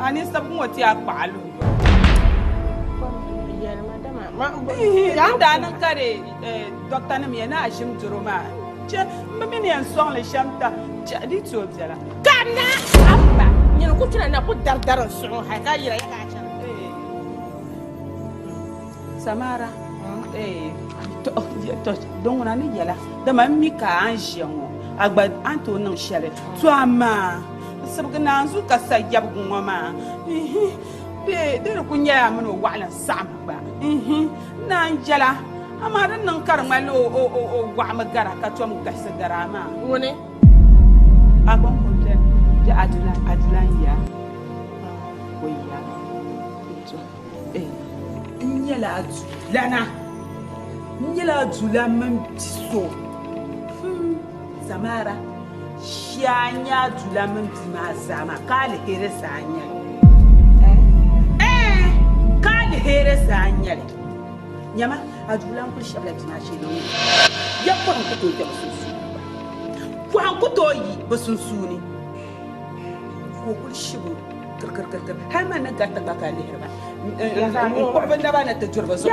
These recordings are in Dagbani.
A ninsabigi ŋɔ ti a kpaɣa luhi yɔɣu. Din daa niŋ ka di dɔkta nim yɛn ni a ʒim doro maa, chɛ m bi mi ni yɛn sɔŋ li shɛm ta, chɛ di tooi biɛla. Ka na a ba nyini ku tuna na ku dari dari n suɣu hali ka yira ya ka a chana. Samara, to din ŋuna ni yɛla dama m mi ka a ni ʒiya ŋɔ a gba a ni tooi niŋ shɛli to amaa sibigi naanzuu ka sa yɛbigu ŋɔ maa bee di di ku nyɛla a mini o waɣila n-saɣim gba n naan yɛla amaa di niŋ ka di ŋmanila o waɣimi gara ka tom galisi gara a maa. Ŋuni? A kɔŋko m-beni bɛ Adula, Adula n-ya o ya to. N nyɛla Adulana, n nyɛla Adula mini bi so. Samara, shia n-nyɛ Adula mini bia maa zaa maa, ka aliheri zaa n-nyɛ li. Ɛɛh, ka aliheri zaa n-nyɛ li. Nyama, Adula n-kuli shɛbila bia maa shee ni o ŋuni. Ya pɔhim ku tooi kpe bɛ sunsuuni gba. Pɔhim ku tooi yi bɛ sunsuuni. Ka o kuli shib o kirikirikirikiri. Hal man ni gariti gba ka lihiri ba. N kpuɣi bɛ naba ni ti duri bɛ zuɣu.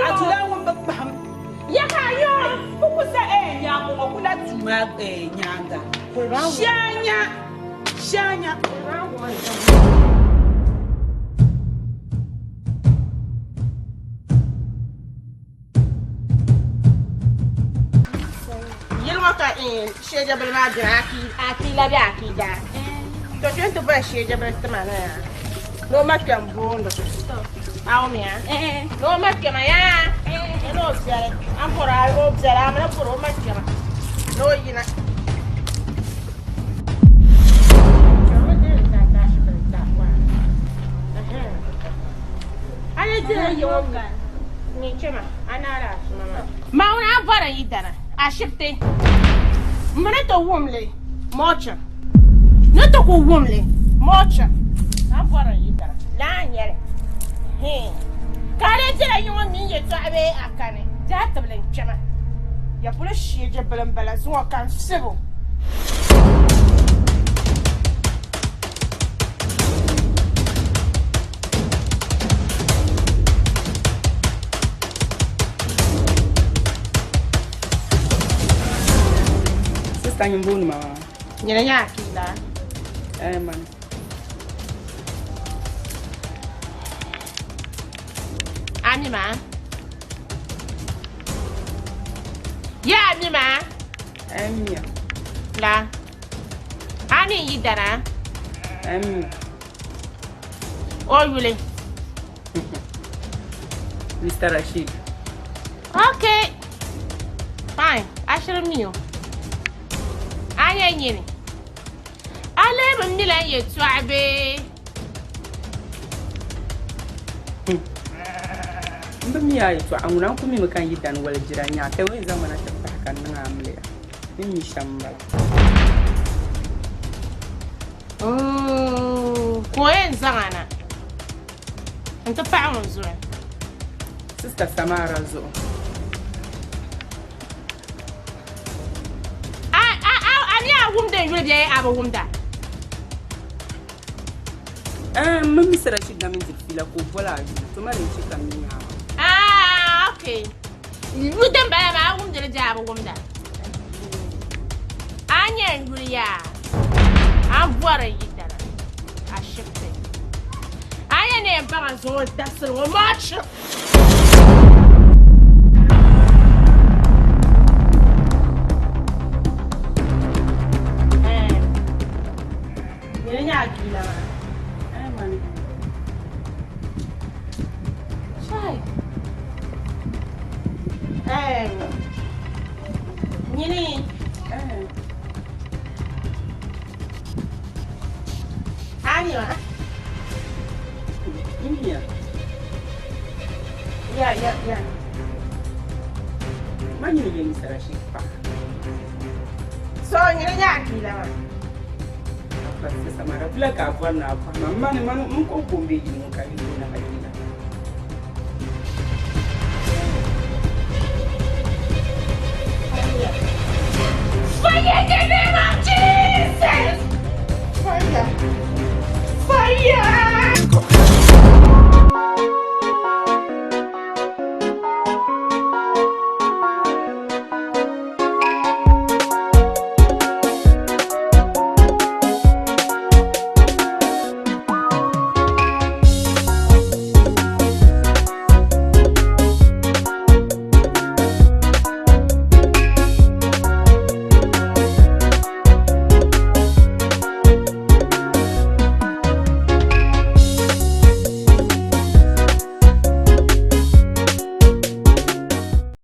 Adula ŋun bi kpahim. Bɛ ku sa nyaaŋa ŋɔ ku lahi tuui maa nyaaŋa. Shɛanya! Shɛanya! Yili ŋɔ ka sheejabili maa beni a ti labi a ti daa to kpɛ nti boli sheejabili tima na yaa ni o ma kpɛm boondi a wumya ni o ma kpɛma yaa ni o biɛli a ni bɔri o biɛli a mi ni bɔri o ma kpɛma ni o yina. Maawuni a bɔri n yidana ashibiti m mi ni ti wum li mochi ni ti ku wum li mochi a bɔri n yidana laa n nyɛli ka a lee bela yiŋɔ mini yɛltɔɣa bee a kani daa tibili n kpɛma ya polo sheeje bili m bala zuŋɔ ka n fibu. Sista nyin booni ma maa. Nyini nyɛ Akila. Eh man. A mi maa? Ya a mi maa? Eh miya. La. A mi n yidana? Eh mi. O yuli? Mr. Rashid. Okay. Fine. Ashiri mi o. A nyɛ nyini. A lee bi mi la n yɛtɔɣa bee? M bi mi a yɛtɔɣa ŋuna n ku mimi ka n yi dani wali jira nyaa ka o yɛn zaŋ ma na ti pahi ka n niŋ amiliya. N ni mi shɛm m-bala. Ka o yɛn zaŋ a na n-ti paɣi ŋun zuɣu. Sista Samara zuɣu. A mi a wumdi n yuli bee a bi wumda? Ɛɛn, m mini Mr. Rashid na mini diri fiila ka o boli a yuli, to ma din chɛ ka m mi a maa. Ah, okay. Yuli din bala maa a wumdi li bee a bi wumda? A nyɛ n yuli yaa, a ni bɔri n yidana, ashibiti. A yɛn ni yɛn baŋ a zuŋɔ dabisili ŋɔ maa chɛ. Nyini nyɛ a bia maa. Chai. Nyini. Aniwa. India. Ya ya ya. Ma nyini yɛn sara shi pa. So nyini nyɛ a bia maa. Pastor Samara bila ka a bɔri ni a bɔhi ma mani mani n ko ko n be yili ŋɔ ka yi booni Akila. Fire in the name of Jesus! Fire!